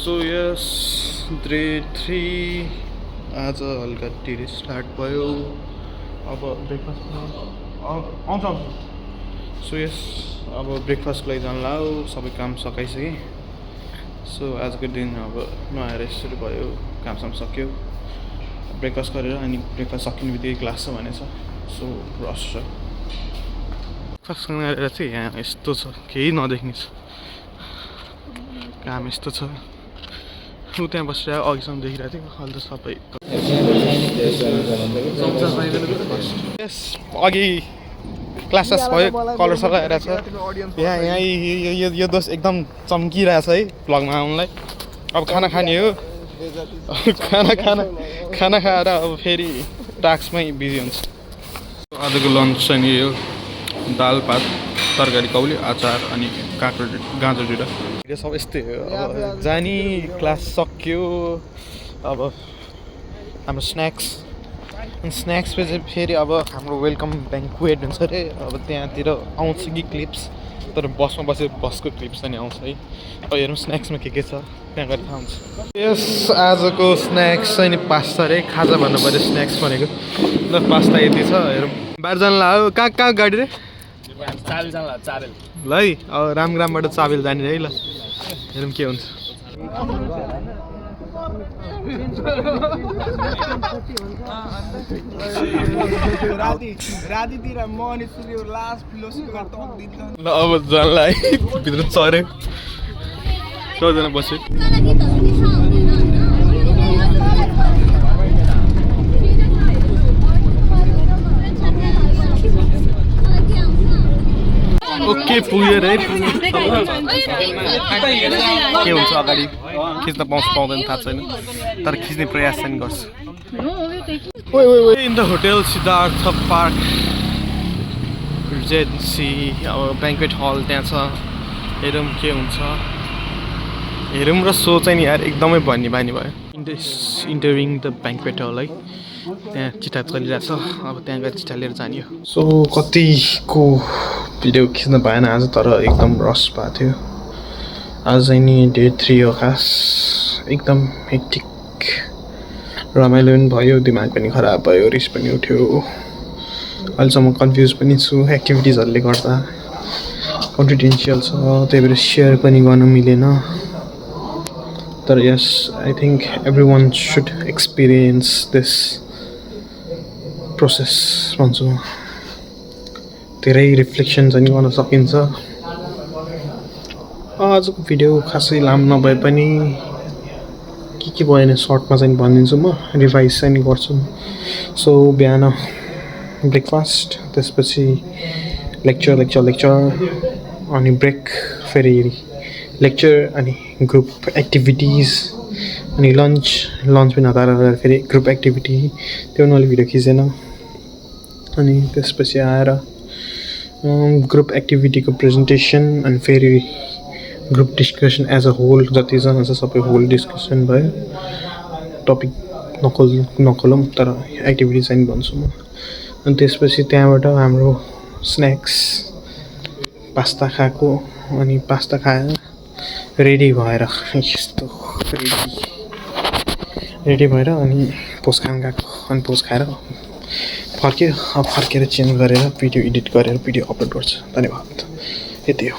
So yes day 3 आज हल्का ढिरै start भयो। अब ब्रेकफास्ट आउँछ सो यस अब ब्रेकफास्टको लागि जानु लाग्यो, सबै काम सकाइसकेँ। सो आजको दिन अब नआएर सुरु भयो, कामसाम सक्यो, ब्रेकफास्ट गरेर अनि ब्रेकफास्ट सकिने बित्तिकै क्लास छ भनेछ। सो रस छ ब्रेकफास्ट गरेर चाहिँ यहाँ यस्तो छ, केही नदेख्ने छ, काम यस्तो छ। ऊ त्यहाँ बसेर अघिसम्म देखिरहेको थियो, अहिले त सबै यस अघि क्लासेस भयो, कलर सलर आइरहेको छ। यहाँ यहाँ यो दोस्त एकदम चम्किरहेछ है भ्लगमा आउनुलाई। अब खाना खाने हो, खाना खाएर अब फेरि टास्कमै बिजी हुन्छ। आजको लन्च चाहिँ नि यो दाल भात तरकारी कौली अचार अनि काँक्रो गाजर दुइटा। यो सब यस्तै हो। अब जानी क्लास सक्यो, अब हाम्रो स्न्याक्स अनि स्न्याक्सपछि फेरि अब हाम्रो वेलकम ब्याङ्क्वेट हुन्छ अरे। अब त्यहाँतिर आउँछ कि क्लिप्स, तर बसमा बसेर बसको क्लिप्स पनि आउँछ है। अब हेरौँ स्न्याक्समा के छ, त्यहाँ गएर थाहा हुन्छ। यस आजको स्न्याक्स चाहिँ नि पास्ता रे, खाजा भन्नु पऱ्यो स्न्याक्स भनेको। ल पास्ता यति छ, हेरौँ। बाहिर जानु लाग्यो, कहाँ गाडी रे? चाबेल जानु लाग्यो, चाबेल। ल है, अब रामग्रामबाट चाबेल जाने है। ल हेरौँ के हुन्छ। रातितिर म अनि सूर्य लास्ट फिलोसफी ल अब जानलाई भित्र चऱ्यो, सबैजना बस्यो। ओके पुग्यो रे। के हुन्छ अगाडि खिच्न पाउँछ पाउँदैन थाहा छैन, तर खिच्ने प्रयास चाहिँ गर्छु। In the hotel Siddhartha park regency, अब ब्याङ्क्वेट हल त्यहाँ छ। हेरौँ के हुन्छ, हेरौँ र सो चाहिँ नि यार एकदमै भन्ने बानी भयो। इन्टरिङ द ब्याङ्क्वेट हल है, त्यहाँ चिठा चलिरहेछ। अब त्यहाँ गएर चिठा लिएर जाने हो। सो कतिको भिडियो खिच्न पाएन आज, तर एकदम रस भएको थियो। आज चाहिँ नि डे 3 हो खास, एकदम हेक्टिक, रमाइलो पनि भयो, दिमाग पनि खराब भयो, रिस पनि उठ्यो। अहिलेसम्म कन्फ्युज पनि छु, एक्टिभिटिजहरूले गर्दा कन्फिडेन्सियल छ, त्यही भएर सेयर पनि गर्न मिलेन। तर yes I think every one should experience this process भन्छु म। धेरै रिफ्लेक्सन चाहिँ गर्न सकिन्छ। आजको भिडियो खासै लामो नभए पनि के भएन सर्टमा चाहिँ भनिदिन्छु म, रिभाइज चाहिँ गर्छु। सो बिहान ब्रेकफास्ट, त्यसपछि लेक्चर अनि ब्रेक, फेरि लेक्चर अनि ग्रुप एक्टिभिटिज अनि लन्च पनि हतार फेरि ग्रुप एक्टिभिटी, त्यो पनि अहिले भिडियो खिचेन। अनि त्यसपछि आएर ग्रुप एक्टिभिटीको प्रेजेन्टेसन अनि फेरि group discussion as a whole, जतिजना छ सबै होल डिस्कसन भयो। टपिक नखोलौँ तर एक्टिभिटी चाहिँ भन्छु म। अनि त्यसपछि त्यहाँबाट हाम्रो स्न्याक्स पास्ता खाएको, अनि पास्ता खाएर रेडी भएर यस्तो रेडी भएर अनि पोस्ट खान गएको। अनि पोस्ट खाएर फर्क्यो। अब फर्केर चेन्ज गरेर भिडियो एडिट गरेर भिडियो अपलोड गर्छु। धन्यवाद, यति हो।